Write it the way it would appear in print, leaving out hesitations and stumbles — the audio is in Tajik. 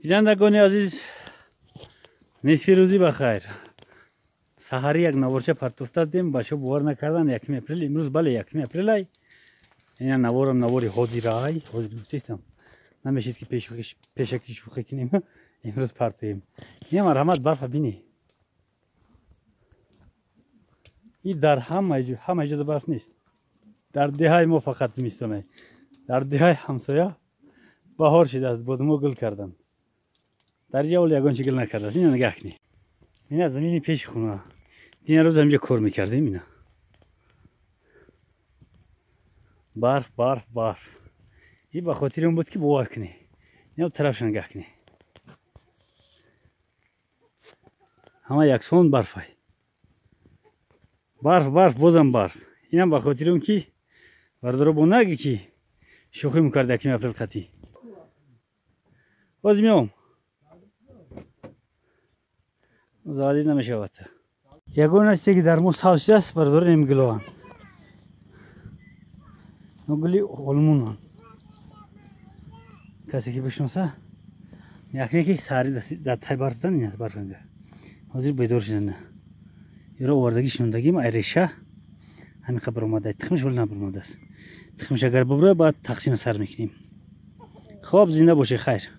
Бинандагони азиз, нисфи рӯзӣ ба хайр. Саҳарӣ як наворча партофта дидем, бачаҳо бовар накардан, 1 апрел имрӯз, бале, 1 апрелай. Ина наворам навори ҳозираай, ҳозир гуфтестам. Намешид ки пешакӣ шӯхӣ кунем. Имрӯз партоем. Ина марҳамат, барфа бинӣ. И дар ҳама ҷода барф нест. Дар деҳаи мо фақат зимистонай. Дар деҳаи ҳамсоя баҳор шидааст, бодумо гул карданд. Дар ҷа оли ягон чи гул накардааст. Ина нигаҳ кунӣ. Ина замини пеши хона. Дина рӯз ҳаминҷа кор мекардем ина. Барф, барф, барф. И ба хотири он буд ки бовар кунӣ. Ина тарафша нигаҳ кунӣ. Ҳама яксон барфай. Барф, барф, бозам барф. Инам ба хотири он ки бародаро бо наги ки шӯхӣ мекард 1 апрел қатӣ. Боз меом. Заводӣ намешавад. Ягона чизе ки дар мо сабз шудааст, бародаро, ин гулоанд. Гули олмунанд. Касе ки бишноса, якне ки саҳари дар тай барф будан, ин барфанга. Ҳозир бедор шудан. Иро овардагӣ шинондагим, ай реша ҳамин қа баромада, тухмиш вале набаромадааст. Тухмиш агар бубурояд, баъд тақсима сар мекунем. Хоб, зинда бошед, хайр.